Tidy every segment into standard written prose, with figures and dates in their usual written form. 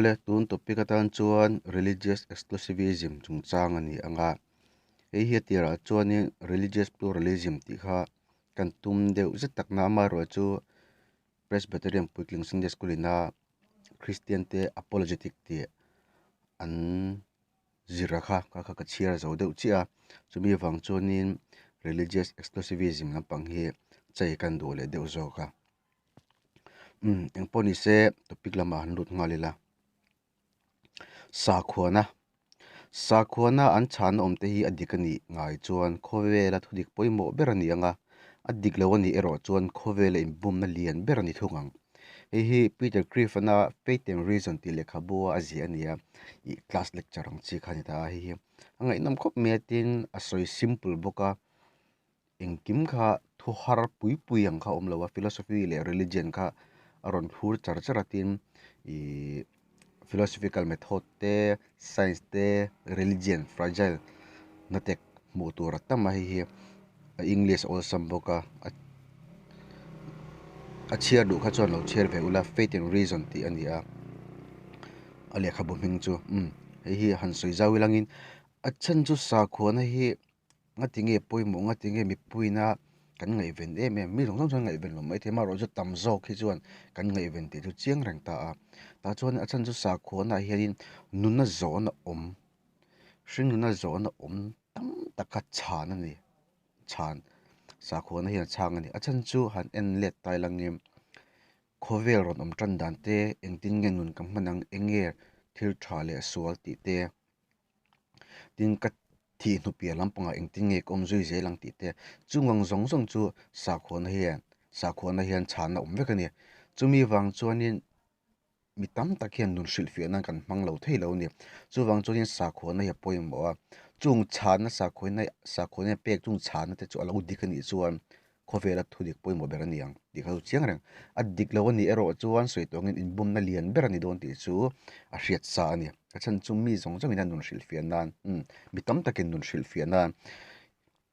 Awle, tun topic atan chuan Religious Exclusivism chungchang a ni ang a. Hei hi a tirah chuanin Religious Pluralism tih kha kan tum deuh zet tak na amaherawhchu Presbyterian Puitling Sunday School ina Kristian te Apologetic tih an zir a kha kha kha ka chhiar zo deuh chiah a chumi avang chuanin Religious Exclusivism lampang hi chei kan duh leh deuh zawk a. Umm engpawh ni se topic lamah han lut nghal ila sakhuana sakhuana an chhana awm te hi a dik a nih ngai chuan khawvela thudik pawimawh ber a ni ang a a dik lo a nih erawh chuan khawvela inbumna lian ber a ni thung ang hei hi Peter Griffin-a Faith and Reason tih lehkhabu a ziah a ni a ih class lecture ang chi kha a ni ta a hei hi a ngaihnawm khawp mai a tin a sawi simple bawk a. Engkim kha thu har pui pui ang kha a awm lo a, philosophy leh religion kha a rawn thlur char char a tin ihh philosophical method te science te religion fragile na te hmuh tur a tam a hei hi a english awlsam bawk a a chhiar duh kha chuan lo chhiar ve ula faith and reason tih a ni a a lehkhabu hming chu umm hei hi han sawi zau ilangin a chhan chu sakhuana hi. Ngati nge pawimawh ngati nge mipuina kan ngaihven em em mi zawng zawng chuan ngaihven lo maithei amaherawh chu tam zawk hi chuan kan ngaihven tih chu chiang reng ta a tah chuan a chhan chu sakhuana ah hianin nuna zawhna awm hring nuna zawhna awm tam taka chhan a ni chhan sakhuana hian a chhang a ni a chhan chu han en let tai langin khawvel rawn awm tan dan te engtin nge nun ka hman ang eng nge thil tha leh sual tih te. Tin ka thih hnu piah lampangah engtin nge ka awm zui zel ang tih te chung ang zawng zawng chu sakhuana hian sakhuana hian chhanna awm vek a ni. Chumi vang chuanin mi tam tak hian nun hrilhfiah nan kan hmang lo thei lo a ni. Chuvang chuanin sakhuana hi a pawimawh a, chung chhanna sakhuana sakhuana pek chung chhanna te chu a lo dik a nih chuan Khawvela thu dik pawimawh ber a ni ang tih kha chu chiang reng. A dik lo a nih erawh chuan sawi tawh angin inbumna lian ber a ni dawn tih chu a hriat sa a ni. A chhan chu mi zawng zawngin a nun hrilhfiah nan, umm, mi tam takin nun hrilhfiah nan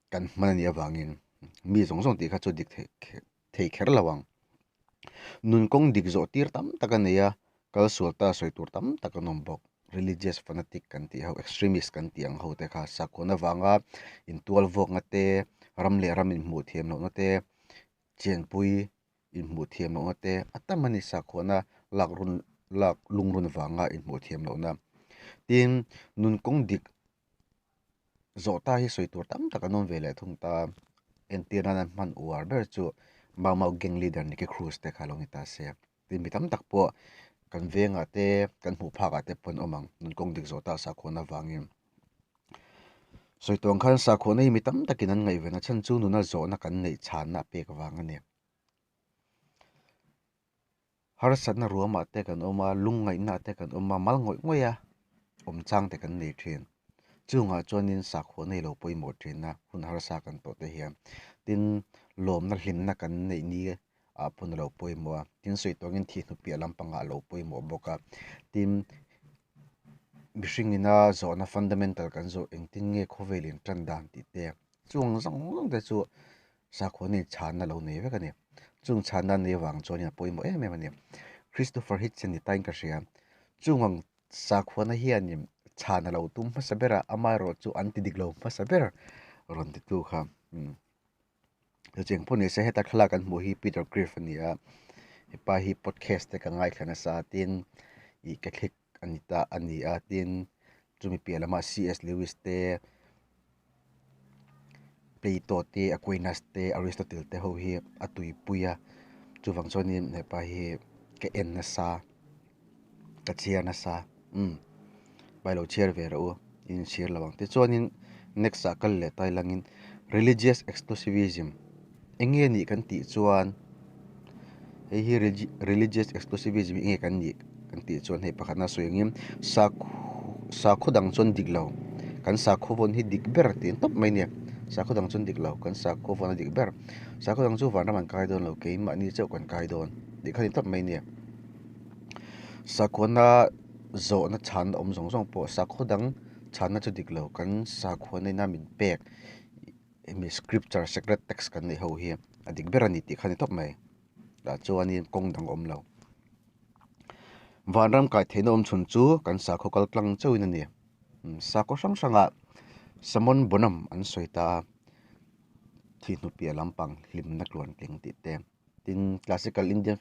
kan hman a nih avangin mi zawng zawng tih kha chu dik thei kher lo ang. Nun kawng dik zawh tir tam tak a nei a, kal sual ta sawi tur tam tak an awm bawk. Religious fanatic kan tih ho, extremist kan tih ang ho te kha sakhawn avanga intual vuakna te, ram leh ram inhmuh thiam lohna te, chenpui inhmuh thiam lohna te a tam a ni sakhuana lak run lak lungrun vanga inhmuh thiam lohna. Tin, nun kawng dik Zawh ta hi sawi tur tam tak an awm ve leh thung ta. Entir nana hman uar ber chu Mau Mau gang leader Nicky Cruz te kha lo ni ta se. Tin mi tam tak pawh kan vengah te kan hmuh phakah te pawh an awm ang nun kawng dik zawh ta sakhuana avangin. Sawi tawng khan sakhuana hi mi tam takin an ngaihven a chhan chu nuna zawhna kan neih chhanna a pek vang a ni. Harsatna ruamah te kan awm a, lungngaihna te kan awm a, mal ngawih ngawih a awm chang te kan nei thin. Chungah chuanin sakhaw nei lo pawimawh thin a, hun harsa kan tawh te hian. Tin, lawmna hlimna kan neih ni ah pawn a lo pawimawh a, tin sawi tawngin thih hnu piah lampangah a lo pawimawh bawk a. Tin, mihring ina zawhna fundamental kan zawh engtin nge khawvel in tan dan tih te, chung zawng zawng te chu Sakhaw nei chhanna lo nei vek a ni. Chung chhanna nei vang chuan a pawimawh em em a ni. Christopher Hitchens ni tain ka hria. Chung ang sakhuana hianin chhan a lo tum hmasa ber a, amaherawh chu an ti dik lo hmasa ber rawn ti tu kha. Umm. Chutiang pawh ni se heta thlalak kan hmuh hi Peter Griff a ni a, hepa hi podcast te ka ngaithla nasa a tin ih Catholic a ni ta a ni a tin chumi piah lamah C_S Lewis te. Plato te Aquinas te Aristotle te ho hi a tuipui a chuvang chuanin hepa hi ka en nasa ka chhiar nasa umm pai lo chhiar ve rawh u in chhiar lo ang tichuanin next ah kal leh ta ilangin religious exclusivism eng nge nih kan tih chuan hei hi religious exclusivism eng nge kan nih kan tih chuan hei pakhatna sawi angin sakhaw dang chuan dik lo kan sakhaw vawn hi dik ber tih tawp mai a nia sakhaw dang chuan dik lo kan sakhaw vawn a dik ber sakhaw dang chu vanram an kai dawn lo keimahni chauh kan kai dawn tih kha ni tawp mai a nia sakhuana zawhna chhanna awm zawng zawng pawh sakhaw dang chhanna chu dik lo kan sakhuana ina min pek. Hemi scripture sacred text kan neih ho hi a dik ber a ni tih kha a ni tawp mai tah chuanin kawng dang a awm lo. Vanram kai theihna awm chhun chu kan sakhaw kal tlang chauhin a ni. Sakhaw hrang hrangah Samon Bonam an sawi ta a, thi hnu piah lampang hlimna tluan tling tih te. Tin, classical Indian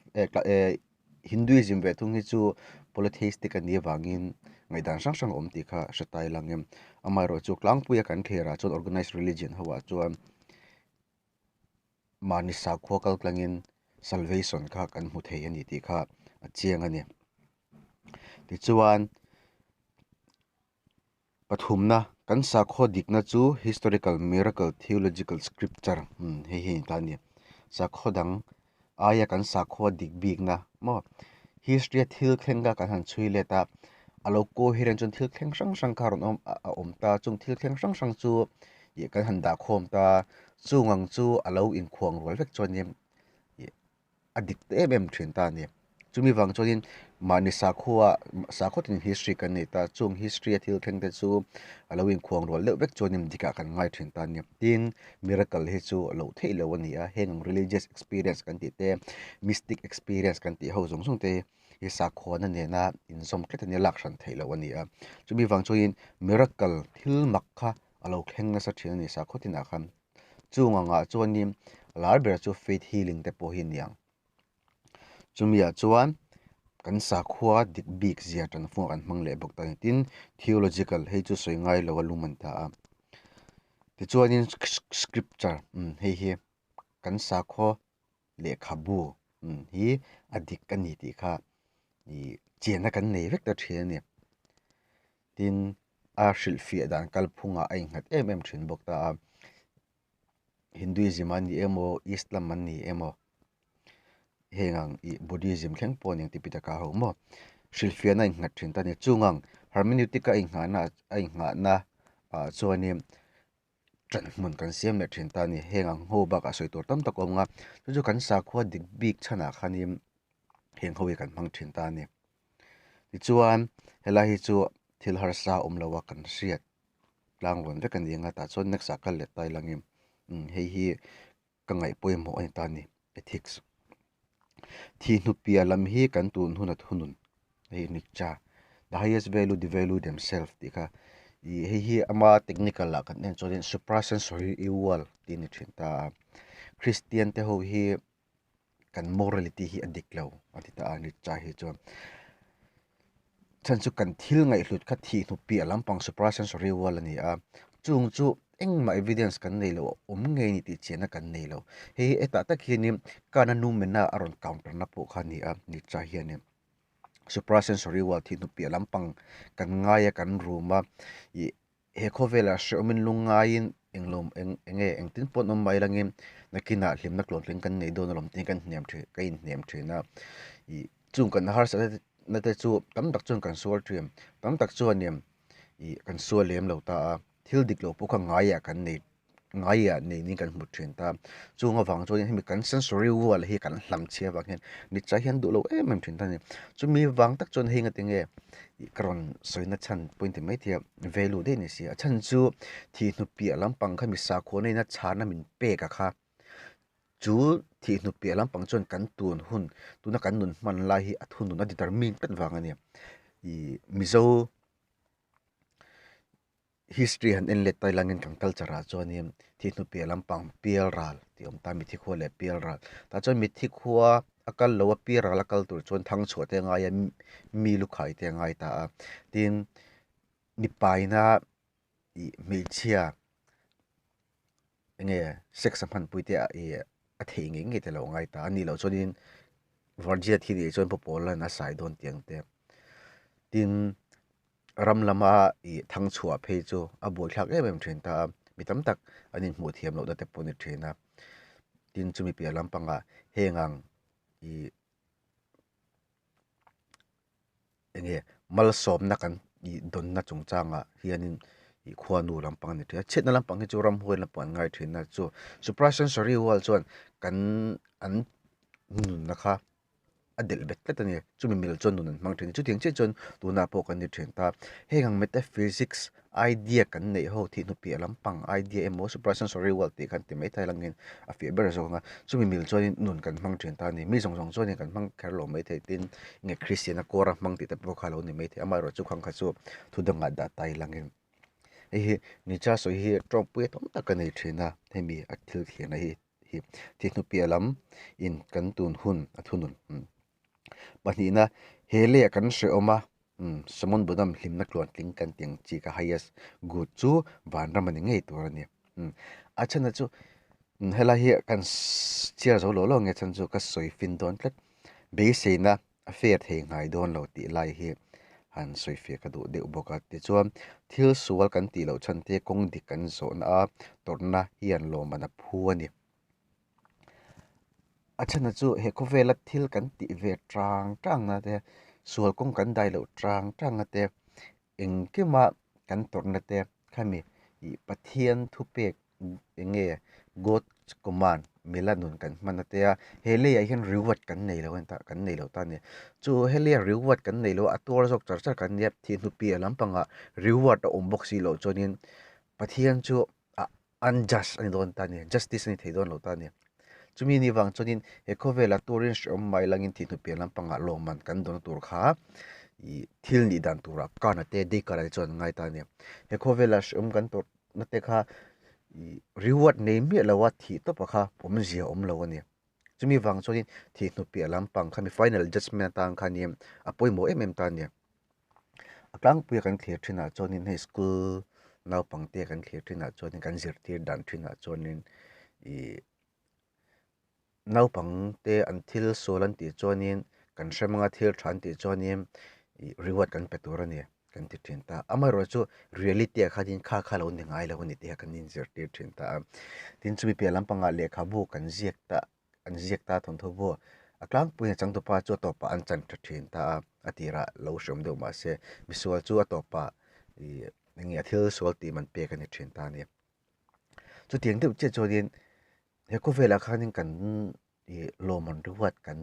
Hinduism ve thung hi chu polytheistic a nih avangin ngaihdan hrang hrang a awm tih kha hre ta ila ang em. Amaherawhchu tlangpuia kan thlerah chuan organised religion ho ah chuan mahni sakhua kal tlangin salvation kha kan hmu thei a ni tih kha a chiang a ni. Tichuan pathumna kan sakhua dikna chu historical miracle theological scripture umm hei hi a ni ta a ni. Sakhua dang aia kan sakhua dik bikna maw history a thil thleng kha kan han chhui let a, a lo coherent chuan thil thleng hrang hrang kha a rawn awm a awm ta chung thil thleng hrang hrang chu ih kan han dah khawm ta chung ang chu a lo inkhuang rual vek chuanin ih a dik ta em em thin ta a ni. Chumi vang chuanin mahni sakhua sakhaw tin history kan nei ta chung history a thil thleng te chu a lo inkhuang rual deuh vek chuanin dikah kan ngai thin ta a ni. Tin, miracle hi chu loh theih loh a ni a, heng ang religious experience kan tih te mystic experience kan tih ho zawng zawng te hi sakhuana nena inzawm tlat a nia lak hran theih loh a ni a. Chumi vang chuanin miracle thil mak kha a lo thleng nasa thin a ni sakhaw tinah khan. Chung angah chuanin lar ber chu faith healing te pawh hi a ni ang. Chumiah chuan kan sakhua dik bik zia tan fung an hmang leh bawk ta a ni. Tin, theological hei chu sawi ngai lo a lum an ta a. Tichuanin scripture umm hei hi kan sakhaw lehkhabu umm hi a dik a ni tih kha ih chianna kan nei vek ta thin a ni. Tin, a hrilhfiah dan kalphungah a innghat em em thin bawk ta a. Hinduism an ni emaw Islam an ni emaw heng ang ih Buddhism thleng pawh a ni ang Tipitaka ho maw hrilhfiahna a innghat thin ta a ni. Chung ang hermeneutic a inghahna a inghahna ah chuanin ṭan hmun kan siam leh thin ta a ni. Heng ang ho bakah sawi tur tam tak a awm a, chu chu kan sakhua dik bik chhanah khanin heng ho hi kan hmang thin ta a ni. Tichuan helai hi chu thil harsa awm lo a kan hriat. tlang vawn vek a ni ang a tah chuan next ah kal leh ta ila ang em umm hei hi ka ngaih pawimawh a ni ta a ni ethics thih hnu piah lam hi kan tun hun a thunun hei Nietzsche the highest value devalue themselves tih kha ih hei hi ama technical ah kan en chuan in suprasensory world tih a ni thin ta a Christian te ho hi kan morality hi a dik lo a ti ta a Nietzsche hi chuan chhan chu kan thil ngaihhlut kha thih hnu piah lampang suprasensory world a ni a chung chu engmah evidence kan nei lo a awm ngei a ni tih chiahna kan nei lo hei hi hetah tak hianin kana numena a rawn counter na pawh kha a ni a Nietzsche hianin suprasensory world thih hnu piah lampang kan ngai a kan rum a ih He khawvelah hrehawmin lungngaiin englo eng enge engtin pawh an awm mai langin nakinah hlimna tlawntling kan nei dawn alawm tih kan hnem thin ka inhnem thin a ih chung kan harsatna na te chu tam tak chuan kan sual thin tam tak chuanin ih kan sual lem lo ta a thil dik loh pawh kha ngaiah kan nei. ngaiah neinin kan hmu thin ta. Chung avang chuanin hemi kan sensory wall hi kan hlam chhia avang hian mitchai hian duh lo em em thin ta a ni. Chumi vang tak chuan hei engati nge ih ka rawn sawina chhan pawh inti mai thei a, value daih a ni si a. A chhan chu thih hnu piah lampang kha mi sakhua neiin a chhana min pek a kha. Chu thih hnu piah lampang chuan kan tun hun tuna kan nun hman lai hi a thunun a determine tlat vang a ni. Ih Mizo. History han en let ta ilangin kan culture ah chuanin thih hnu piah lampang pial ral tih a awm ta mitthi khua leh pial ral tah chuan mitthi khua a kal lo a pial ral a kal tur chuan thang chhuah te a ngai a mi lu khai te a ngai ta a tin mipaina ih hmeichhia enge sex a hmanpui te ah ih a theih ngei ngei te lo ngai ta a nih loh chuanin virgin a thi nih chuan paw lan a sai dawn tih ang te tin. Ram lama ih thang chhuah phei chu a buaithlak em em thin ta a, mi tam tak an inhmuh thiam lohna te pawh a ni thin a. Tin, chumi piah lampangah heng ang ih enge malsawmna kan ih dawnna chungchangah hianin ih khuanu lampang a ni thin a. Chhiatna lampang hi chu ramhuai lampang an ngai thin a, chu suprasensory world chuan kan an nunna kha. a delh bet tlat a ni. Chumi mil chuan nun an hmang thin a ni. Chutiang chiah chuan tunah pawh kan ni thin ta. Heng ang metaphysics idea kan neih ho thih hnu piah lampang idea emaw suprasensory world tih khan ti mai thai langin a fiah ber zawk ang a. Chumi mil chuanin nun kan hmang thin ta a ni. Mi zawng zawng chuanin kan hmang kher lo mai thei tin nge Kristiana kawra hmang tih te pawh kha a lo ni mai thei. Amaherawhchu chu khang kha chu thu dangah dah tai langin hei hi Nietzsche sawi hi tawngpui a tam tak a nei thin a, hemi a thil thlirna hi hi thih hnu piah lam in kan tun hun a thunun. Pahnihna, he leiah kan hrehawm a, Summon Bonam hlimna tluantling kan tih ang chi kha highest good chu vanram a ni ngei tur a ni. A chhanna chu helai hi kan chhiar zo lo lo nge chhan chu ka sawi fin dawn tlat. Beiseina a fair thei ngai dawn lo tih lai hi han sawi fiah ka duh deuh bawk a. Tichuan, thil sual kan tih loh chhan te kawng dik kan zawhna a tawrhna hian lawmman a phu a ni. A chhanna chu he khawvela thil kan tih ve tang tang na te, sual kawng kan dai loh tang tang na te, engkima kan tawrhna te khami ih Pathian thupek eng nge God's command mila nun kan hman a te a, he leiah hian reward kan nei lo a ni ta kan nei lo ta a ni. Chu helia reward kan nei lo a, a tuar zawk char char kan nia, thihhnu piah lampangah reward a awm bawk si loh chuanin Pathian chu a unjust a ni dawn ta a ni, justice a ni thei dawn lo ta a ni. Chumi ni vang chuanin he khawvela turin hrehawm mai langin thihhnu pian lampangah lawmman kan dawn tur kha ih thil nih dan turah Kant-a te Descartes-a te chuan an ngai ta a ni. He khawvela hrehawm kan tawrhna te kha ih reward nei miah loa thih tawpa kha awmzia awm lo a ni. Chumi vang chuanin thihhnu piah lampang kha mi final judgement atan khanin a pawimawh em em ta a ni. A tlangpuia kan thlir thinah chuanin hei school naupangte kan thlir thinah chuanin kan zirtir dan thinah chuanin ih naupangte an thil sual an tih chuanin kan hre hmanga thil tha an tih chuanin ih reward kan pe tur a ni kan ti thin ta. Amaherawhchu reality ah khanin kha kha lo ni ngai lo a ni tih kha kan inzirtir thin ta a. Tin chumi piah lampangah lehkhabu kan ziak ta. an ziak ta thawnthu pawh a tlangpuiin a changtupa chu a tawpah an chan tha thin ta a, a tirah lo hreawm deuh mah se misual chu a tawpah ih eng nge a thil sual tih man pek a ni thin ta a ni. Chutiang deuh chiah chuanin he khawvelah khanin kan ih lawmman reward kan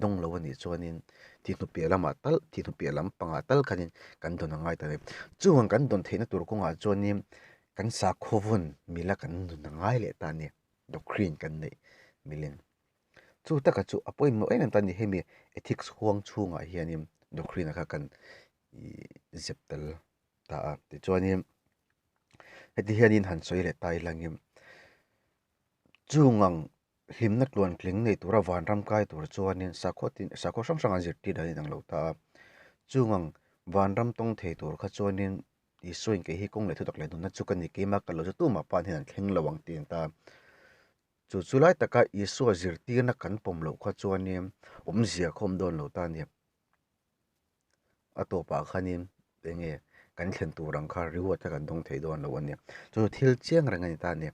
dawng lo a nih chuanin thihhnu piah lamah tal thihhnu piah lampangah tal khanin kan dawn a ngai ta a ni. Chuvang kan dawn theihna tur kawngah chuanin kan sakhaw vawn mila kan nun a ngai leh ta a ni. Doctrine kan neih milin. Chu taka chu a pawimawh em em ta a ni hemi ethics huang chhungah hianin doctrine a kha kan ih zep tel ta a. Tichuanin heti hianin han sawi leh ta ilangin chung ang hlimna tluantling nei tura vanram kai tur chuanin sakhaw tin sakhaw hrang hrang an zirtir dan inang lo ta a. Chung ang vanram tawng thei tur kha chuanin Isuain kei hi kawng leh thutak leh nunna chu ka ni, keimah ka lo chu tumah pa'n hian an thleng lo ang tiin ta. Chu chu lai taka Isua zirtirna kan pawm loh kha chuanin awmzia kha awm dawn lo ta a ni. A tawpah khanin eng nge kan thlen tur ang kha reward kha kan dawng thei dawn lo a ni. Chu chu thil chiang reng a ni ta a ni.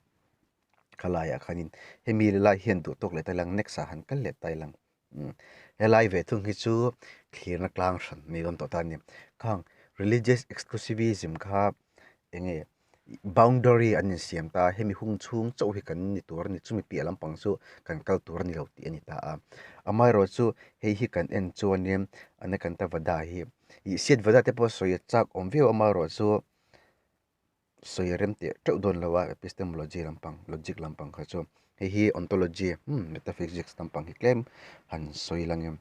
Khalaiah khanin hemi lai hian duh tawk leh ta ilang next ah han kal leh ta ilang. Helai ve thung hi chu thlirna tlang hran ni dawn tawh ta a ni. Khang religious exclusivism kha eng nge boundary an insiam ta a, hemi hung chhung chauh hi kan ni tur a ni, chumi piah lampang chu kan kal tur a ni lo tih a ni ta a. Amaherawhchu chu hei hi kan en chuanin Anekantavada hi ih Siatvada te pawh sawi a chak awm viau amaherawhchu chu sawi a rem teh teuh dawn lo a epistemology lampang logic lampang kha chu hei hi ontology umm metaphysics lampang hi tlem han sawi lang em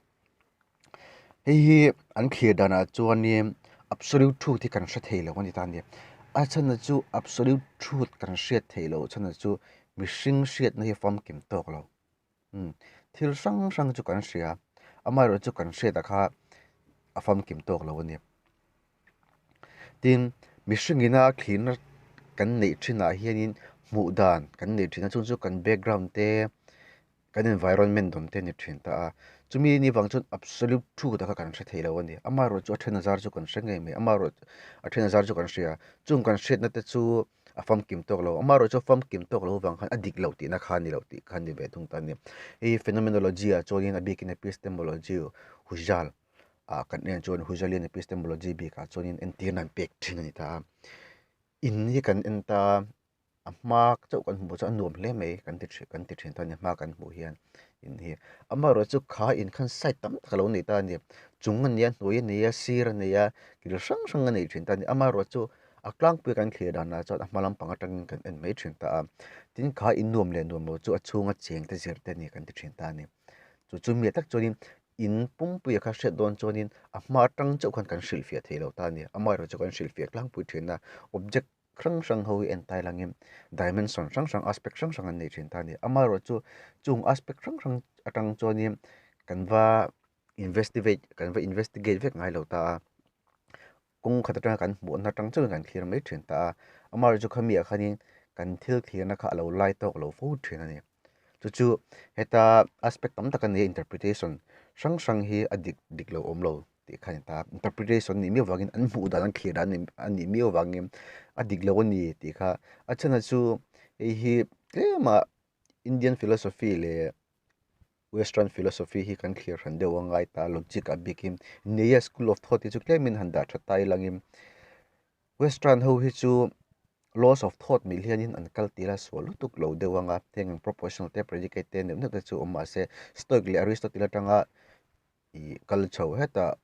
hei hi an thlir danah chuanin absolute truth hi kan hre thei lo a ni ta a ni a chhan chu absolute truth kan hriat theih loh chhan chu mihring hriatna hi famkim tawk lo umm thil hrang hrang chu kan hria amaherawhchu kan hriat ah kha a famkim tawk lo a ni. Tin, mihring ina thlirna kan neih thinah hianin hmuh dan kan neih thin a, chung chu kan background te, kan environment dawn te a ni thin ta a. Chumi ni vang chuan absolute truth a kha kan hre thei lo a ni. Amaherawhchu a then azar chu kan hre ngei mai, amaherawhchu a then azar chu kan hria. Chung kan hriatna te chu a famkim tawk lo, amaherawhchu a famkim tawk lo vang khan a dik loh tihna kha a ni lo tih kha a ni ve thung ta a ni. Hei phenomenology ah chuanin a bikin epistemology Husserl ah kan en chuan Husserlian epistemology bikah chuanin entirna an pek thin a ni ta a. In hi kan en ta a, A hma chauh kan hmuh chuan a nuam hle mai kan ti thin kan ti thin ta a ni hma kan hmuh hian in hi amaherawhchu kha in khan side tam tak a lo nei ta a ni chung a nei a hnuai a nei a sir a nei a thil hrang hrang a nei thin ta a ni amaherawhchu a tlangpui kan thlir danah chuan a hma lampang atangin kan en mai thin ta a tin kha in nuam leh nuam lo chu a chhunga cheng te zir te a ni kan ti thin ta a ni chu chu mi tak chuanin in pumpuia kha hriat dawn chuanin a hma atang chauh khan kan hrilhfiah thei lo ta a ni amaherawhchu kan hrilhfiah tlangpui thin a object hrang hrang ho hi en tai langin dimension hrang hrang aspect hrang hrang an nei thin ta a ni amaherawhchu chung aspect hrang hrang atang chuanin kan va investivate kan va investigate vek ngai lo ta a kawng khat atanga kan hmuhna atang chauhin kan thlir mai thin ta a amaherawhchu khami ah khanin kan thil thlirna kha a lo lai tawk lo fo thin a ni chu chu heta aspect tam tak a ni a interpretation hrang hrang hi a dik dik lo awm lo. tih kha a ni ta. Interpretation nih miau vangin an hmuh dan an thlir dan a nih miau vangin a dik lo a ni tih kha a chhan chu hei hi tlema Indian philosophy leh western philosophy hi kan thlir hran deuh a ngai ta logic a bikin Naya school of thought hi chu tlemin han dah tha ta ilangin western ho hi chu laws of thought mil hianin an kal tir a sual lutuk lo deuh anga heng ang propositional te predicate te neuh neuh te chu awm mahse Stoic leh Aristotle atanga ih kal chho hetah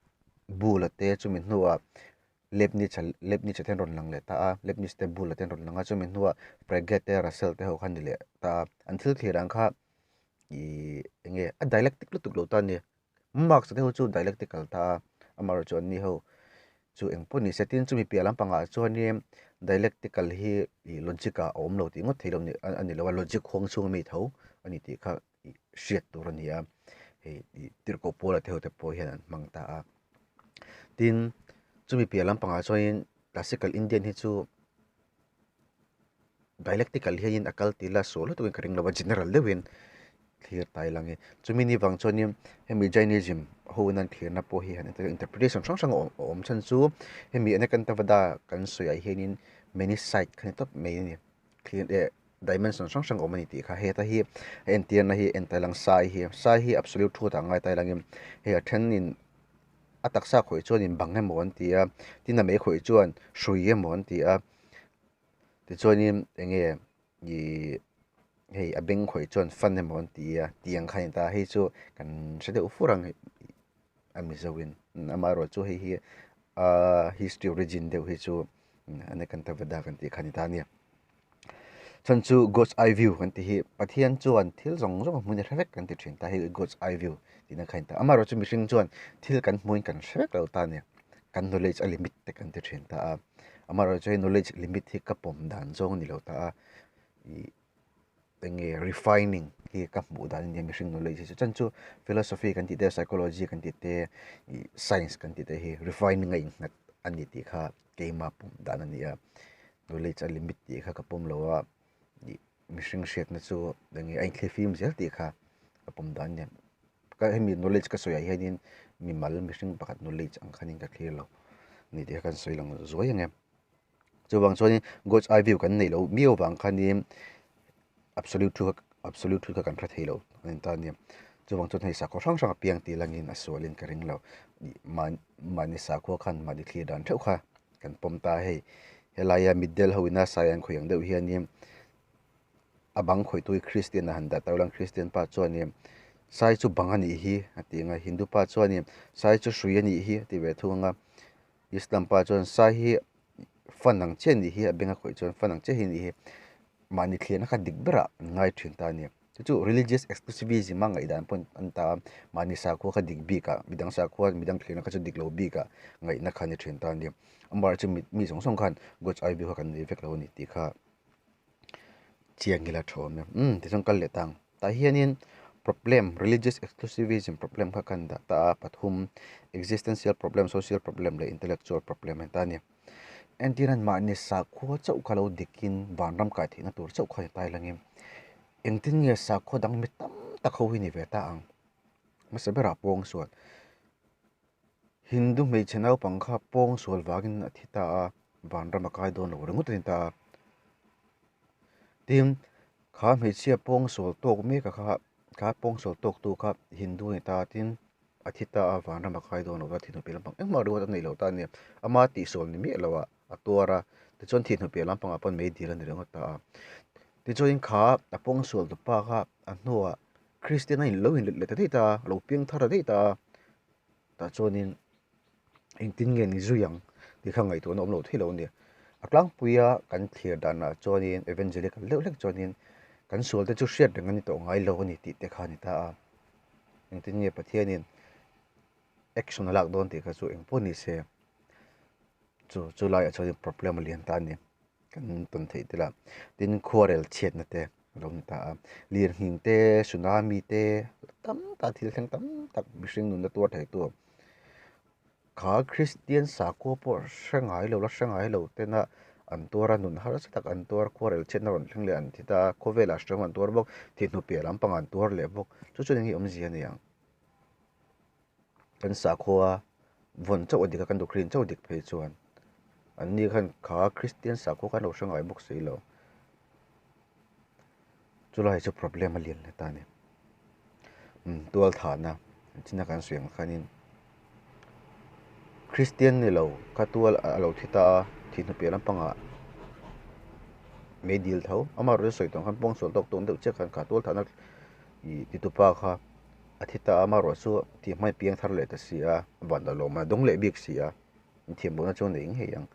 bula te chumi hnuah Leibniz a Leibniz a te an rawn lang leh ta a Leibniz te bula te an rawn lang a chumi hnuah Frege te Russell te ho kha an ni leh ta a an thil thlir ang kha ih eng nge a dialectic lutuk lo ta a ni Marx te ho chu dialectical ta a amaherawhchu an ni ho chu eng pawh ni se tin chumi piah lampangah chuanin dialectical hi ih logic ah a awm lo tih ngawt theih loh a ni lo a logic huang chhung ami tho a ni tih kha. ih hriat tur a ni a hei ih tirhkoh pawl a te ho te pawh hian an hmang ta a tin chumi piah lampangah chuanin classical Indian hi chu dialectical hianin a kal tir la sual lutukin ka ring lo a general deuhin thlir ta ila nge chumi ni vang chuanin hemi Jainism ho in an thlirna pawh hi han interpretation hrang hrang a awm chhan chu hemi Anekantavada kan sawiah hianin many side kha ni tawp mai a ni. Thlir eh dimension hrang hrang a awm a ni tih kha heta hi a entirna hi en tailang sai hi sai hi absolute truth ah ngai tailangin hei a thenin a taksa khawih chuanin bang emaw an ti a tin a mei khawih chuan hrui emaw an ti a tichuanin eng nge ihh hei a beng khawih chuan fan emaw an ti a tih ang kha a ni ta hei chu kan hre deuh fur ang a mizoin amaherawhchu hei hi ahh history origin deuh hi chu. Anekantavada kan tih kha a ni ta a ni. Chhan chu God's eye view kan tih hi Pathian chuan thil zawng zawng a hmuin a hre vek kan ti thin ta hei God's eye view tihna kha a ni ta. Amaherawhchu mihring chuan thil kan hmuin kan hre vek lo ta a ni. Kan knowledge a limit te kan ti thin ta a. Amaherawhchu hei knowledge limit hi ka pawm dan zawng a ni lo ta a. Ih eng nge refining hi ka hmuh dan a nia mihring knowledge hi chu. Chhan chu philosophy kan tih te psychology kan tih te ih science kan tih te hi refining a innghat a ni tih kha. Keima pawm dan a ni a, knowledge a limit tih kha ka pawm lo a, ih mihring hriatna chu eng nge a inthlifim zel tih kha ka pawm dan a ni. Ka hemi knowledge ka sawiah hianin mimal mihring pakhat knowledge ang khanin ka thlir lo a ni tih kha kan sawi lang zuai ang e. Chuvang chuanin God's eye view kan neih loh miau vang khanin absolute thu kha absolute thu kha kan hre thei lo a ni ta a nia. Chuvang chuan hei sakhaw hrang hrang a piang tih langin a sualin ka ring lo. Mahni sakhua khan mahni thlir dan theuh kha kan pawm ta a hei. Helaia mitdel ho ina sai an khawih ang deuh hianin a bang khawihtu hi Kristian a han dah ta ulang Kristian pa chuanin sai chu bang a nih hi a ti ang a, Hindu pa chuanin sai chu hrui a nih hi a ti ve thung ang a. Islam pa chuan sai hi fan ang chiah a nih hi a beng a khawih chuan fan ang chiah hi a nih hi mahni thlirna kha dik berah an ngai thin ta a ni chu chu religious exclusivism a ngaihdan pawh an ta a mahni sakhua kha dik bik ah midang sakhua midang thlirna kha chu dik lo bik ah ngaihna kha a ni thin ta a ni amaherawhchu chu mi zawng zawng khan God's eye view kha kan nei vek lo a ni tih kha chiang ila tha awm e umm tichuan kal leh ta ang tah hianin problem religious exclusivism problem kha kan dah ta a pathum existential problem social problem leh intellectual problem a ni ta a ni entir an mahni sakhua chauh kha lo dikin vanram kai theihna tur chauh kha ni ta ilangin engtin nge sakhua dang mi tam tak ho hi ni ve ta ang hmasa berah pawng sual Hindu hmeichhe naupang kha pawng sual vangin a thi ta a, vanram a kai dawn lo ringawt a ni ta a. Tin, kha hmeichhia pawng sual tawk mek a kha, kha pawng sual tawk tu kha Hindu a ni ta a, tin a thi ta a, vanram a kai dawn lo va, thinur piah lampang engmah ringawt a neih loh ta a ni. Ama tihsual ni miah lo ah a tuar a, Tichuan thih hnu piah lampangah pawn meidil a ni ringawt ta a. Tichuanin kha a pawngsual tu pa kha a hnuah Kristian a in lo inlet leh ta daih ta a, a lo piang thar ta daih ta a. Tah chuanin engtin nge ni zui ang tih kha ngaihtuahna awm lo thei lo a ni. A tlangpuia kan thlir danah chuanin evangelical deuh hlek chuanin kan sual te chu hriat reng a ni tawh ngai lo a ni tih te kha a ni ta a. Engtin nge Pathianin action a lak dawn tih kha chu eng pawh ni se chu chu laiah chuan problem a lian ta a ni kan tawn theih tel a tin khuarel chhiatna te a lo ni ta a lirnghing te tsunami te tam tak thil thleng tam tak mihring nunna tuar thei tu kha Kristian sakhua pawh hre ngai lo la hre ngai lo tena an tuar a nun harsa tak an tuar khuarel chhiatna rawn thleng leh an thi ta a khawvelah hrehawm an tuar bawk thihhnu piah lampangah an tuar leh bawk chu chuan eng nge awmzia a ni ang. Kan sakhua vawn chauh a dik a, kan doctrine chauh a dik phei chuan an ni khan kha Kristian sakhua khan lo hre ngai bawk si lo. Chulai chu problem a lian hle ta a ni. Tual thahna china kan sawi ang khanin Kristian ni lo kha tual a lo thi ta a, thih hnu piah lampangah meidil tho amaherawhchu sawi tawh ang khan pawngsual tawk tawk deuh chiah khan kha tual thahna ih titupa kha. A thi ta a, amaherawh chu tih hmai piang thar leh ta si a, van lo lawm a dawng leh bik si a, inthiam lohna chu a nei ngei ang.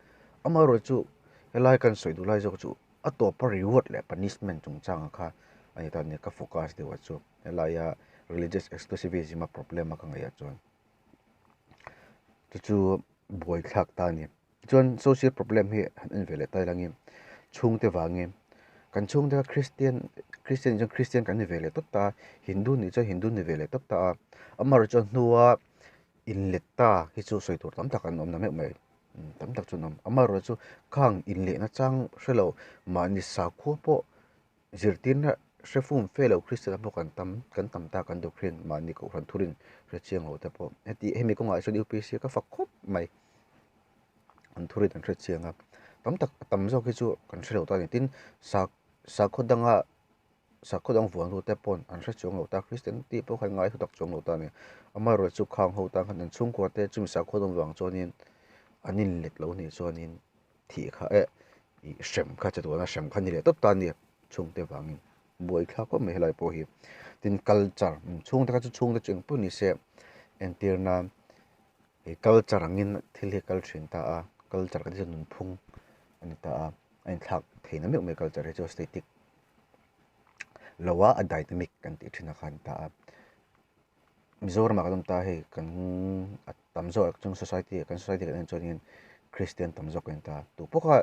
Amaherawh chu helai kan sawi duh lai zawk chu a tawpa reward leh punishment chungchang kha a ni ta nia ka focus deuh a chu helaia religious exclusivism a problem a ka ngaih ah chuan chu chu buaithlak ta a ni. Chuan social problem hi han en ve leh ta ilangin chhungte vangin kan chhungte kha Christian Christian nih chuan Christian kan ni ve leh tawp ta a, Hindu nih chuan Hindu ni ve leh tawp ta a, amaherawhchu chuan hnua inlet ta hi chu sawi tur tam tak an awm na meuh mai tam tak chu an awm amaherawhchu khang inlehna chang hre lo mahni sakhua pawh Zirtirna hre fum fe lo Kristian pawh kan tam kan tam ta kan doctrine mahni kohhran thurin hre chiang lo te pawh heti hemi kawngah chuan UPC ka fak khawp mai an thurin an hre chiang a tam tak a tam zawk hi chu kan hre lo ta a ni tin sak sakhaw danga sakhaw dang vuan tu te paw'n an hre chuang lo ta Kristian tih pawh khan ngai thutak chuang lo ta a ni amaherawhchu khang ho tan khan an chhungkua te chumi sakhaw dang vang chuanin an inlet lo nih chuanin. Thih kha eh ih hrem kha chatuana hrem kha ni leh tawp ta a ni chhungte vangin buai thlak khawp mai helai pawh hi tin culture chhungte kha chu chhungte chu engpawh ni se entir nan ih culture angin thil hi a kal thin ta a culture kan tih chu nunphung a ni ta a a inthlak theih na meuh mai culture hi chu static lo a a dynamic kan tih thin a kha a ni ta a Mizoramah kan awm ta hei kan a tam zawk chung society kan society kan en chuanin Christian tam zawk kan ni ta tupawh kha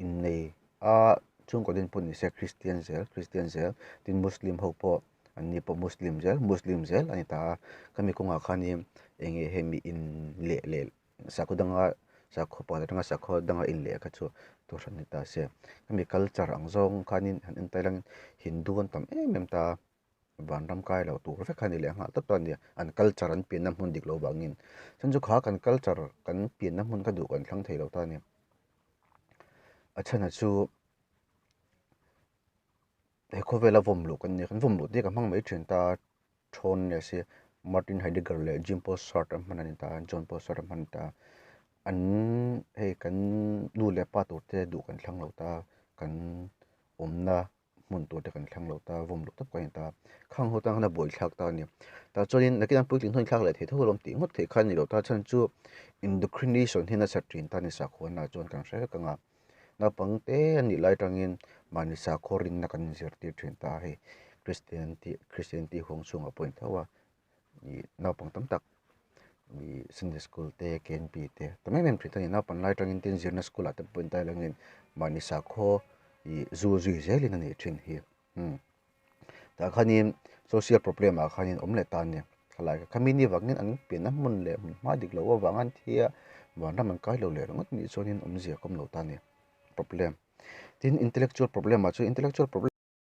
innei a chhungkaw din pawh ni se Christian zel Christian zel tin Muslim ho pawh an ni pawh Muslim zel Muslim zel a ni ta a khami kawngah khanin eng nge hemi in leh leh sakhaw danga sakhaw pakhat atanga sakhaw danga inleh kha chu thuhran ni ta se khami culture ang zawng khanin han en ta ila Hindu an tam em em ta a. Vanram kai lo tur vek kha ni leh nghal tawp ta a nia, an culture an pianna hmun dik lo vangin. Chuan chu kha kan culture kan pianna hmun kha duh kan thlang thei lo ta a ni. A chhan chu he khawvela vawm luh kan ni a, kan vawm luh te hi ka hmang mai thin ta a, Thawn leh si Martin Heidegger leh Jean Paul Sartre an hman a ni ta a, John Paul Sartre an hman a ni ta a. An hei kan nu leh pa tur te duh kan thlang lo ta a, kan awmna hmun tur te kan thlang lo ta vawm loh tawp kan ni ta khang ho tan khan a buai thlak ta a ni tah chuanin nakin an puitling hnuai thlak leh thei tho alawm tih ngawt theih kha a ni lo ta chhan chu indoctrination hi nasa thin ta a ni sakhuana chuan kan hre vek ang a naupang te a nih lai atangin mahni sakhaw rinna kan inzirtir thin ta a hei Kristian tih Kristian tih huang chhungah pawh a ni tho a. Ih naupang tam tak ih sunday school te K N P te tam em em thin a ni naupang lai atangin tin zirna school ah te pawh intai langin mahni sakhaw ih zu zui zelin a nih thin hi umm tah khanin social problem ah khanin awm leh ta a ni khalai khami ni vangin an pianna hmun leh hmun hma dik loh avanga an thi a vanram an kai lo leh ringawt anih chuanin awmzia ka awm lo ta a ni problem tin intellectual problem ah chuan intellectual problem.